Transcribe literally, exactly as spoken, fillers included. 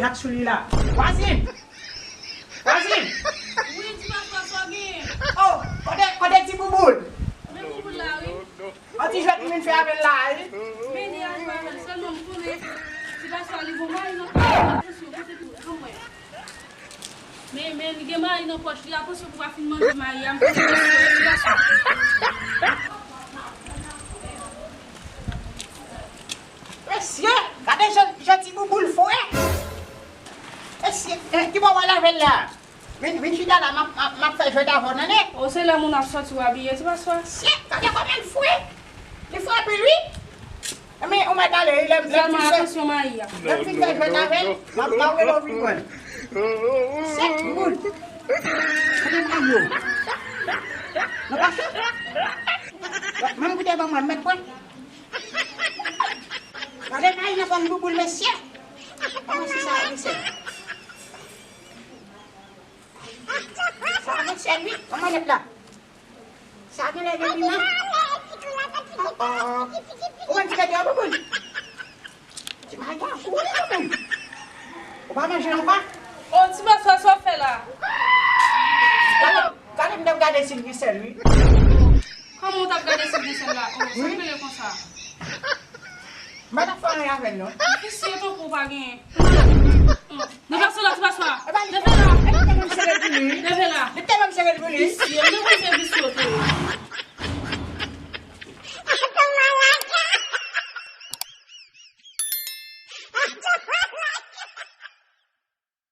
Ak sou li la. Vwazin! Vwazin! Wi, ti pastè, sa w genyen? Oh, kote, kote ti bouboul? Men bouboul la, wi. An ti jwèt li vin fè avè l la, wi. Men li a jwe avè l, sèlman m konnen ti pastè li gon mayi nan pòch li, atansyon, kote pou, anmwey. Men, men li gen mayi nan pòch li, atansyon pou w pa fin manje mayi a, m konnen ti pastè. Mesye, gade jan, jan ti bouboul fre. Mesye, eh, ki bò w al avè l la? Vin, vin chita la, m ap, m ap, m ap fè jwèt avè w, tande? O, se lè moun ap sòti w abiye, ti pastè. Mesye, gade kòman l fre. Li fre anpil, wi. Men, ou mèt ale, wi, lè m, lè m fin fè, sèlman atansyon mayi a. Lè m fin fè jwèt avè l, m ap, m ap rele w vin pran l. Mesye, bouboul. Gade mayi yo. Nou pa cho? Menm goute ban mwen, m mèt pran. Gade mayi nan fòm bouboul, mesye. Kòman si sa a, mesye? Sa a gen sèl, wi. Kòman nèt la? Sa a genlè gen piman. Oh, oh. Ou konn ti gete yo, bouboul? Ti mayi a gou, wi, bouboul. Ou pa manje ankò? O, ti pastè, sa w fè la? Gade, gade, m t ap gade si l gen sèl, wi. Kòman w t ap gade si l gen sèl la? O, sa k rele konsa? M pa t ap fè anyen avè l, non. Visye tankou w pa genyen. Deplase la, ti pastè. Leve la. Leve la. Visye, m te konnen se visye w te ye.